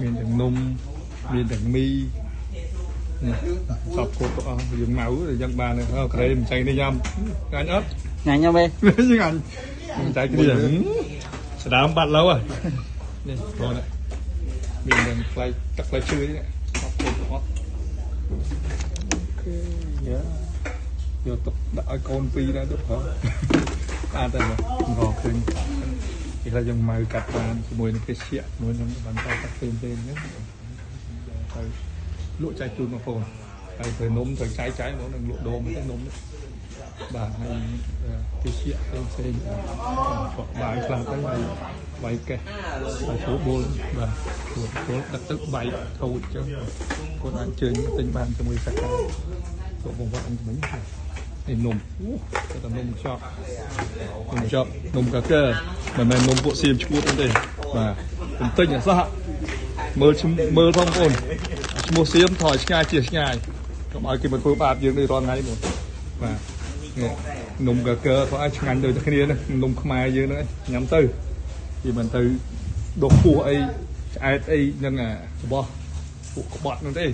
មានទាំងនំមានទាំងមីនេះសពគ្រប់ទាំងអស់យើងម៉ៅយើងបានក្រេមចៃនេះញ៉ាំងាញ់អត់ ងាញ់ហ្នឹងវិញ ងាញ់ចៃគ្នាស្ដើមបាត់ឡូវហើយនេះបងមានទាំងផ្លែទឹកផ្លែឈើនេះសពគ្រប់ទាំងអស់អូខេយ៉ាយកទុកដាក់ឲ្យកូនពីរដែរទៅប្រើអាចតែមករកឃើញគេថាយើងម៉ៅកាត់បានជាមួយនឹងភេសជ្ជៈជាមួយនឹងបានតែទឹកផ្សេងៗហ្នឹងទៅលក់ចែកជូនបងប្អូនហើយត្រូវនំត្រូវចែកចែកមកនឹងលក់ដូងទៅនំនេះបាទហើយភេសជ្ជៈផ្សេងៗបបាយខ្លះទៅហើយបាយកេះហើយស្រួលបួលបាទស្រួលបួលដឹកទៅបាយខូចចឹងគាត់អាចជើញទិញបានជាមួយសាខាលោកបងប្អូនអង្គមិញនេះនំអូតែនំខ្ចប់នំខ្ចប់នំកាកើមិនមែននំពួកសៀមឈួតទេបាទខ្ញុំទិញអសោះមើលមើលផងបងប្អូនឈ្មោះសៀមថយឆ្ងាយជាឆ្ងាយកុំឲ្យគេមកធ្វើបាបយើងដូចរាល់ថ្ងៃមកបាទនេះនំកាកើធ្វើឲ្យឆ្ងាញ់ដូចតែគ្នាហ្នឹងនំខ្មែរយើងហ្នឹងញ៉ាំទៅវាមិនទៅដុសពោះអីឆ្អែតអីនឹងរបស់ពួកក្បត់ហ្នឹងទេ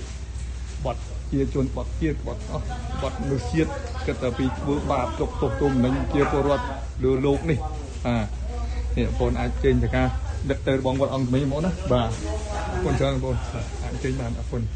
បត់ជាជនបត់ជាតិបត់អស់បត់មនុស្សជាតិគិតតែពីធ្វើបាបទុកទោសទោមនឹងជាពលរដ្ឋលើលោកនេះបាទនេះបងប្អូនអាចចេញទៅការដឹកទៅបងវត្តអង្គមីមកណាបាទអរគុណច្រើនបងប្អូនអាចចេញបានអរគុណ។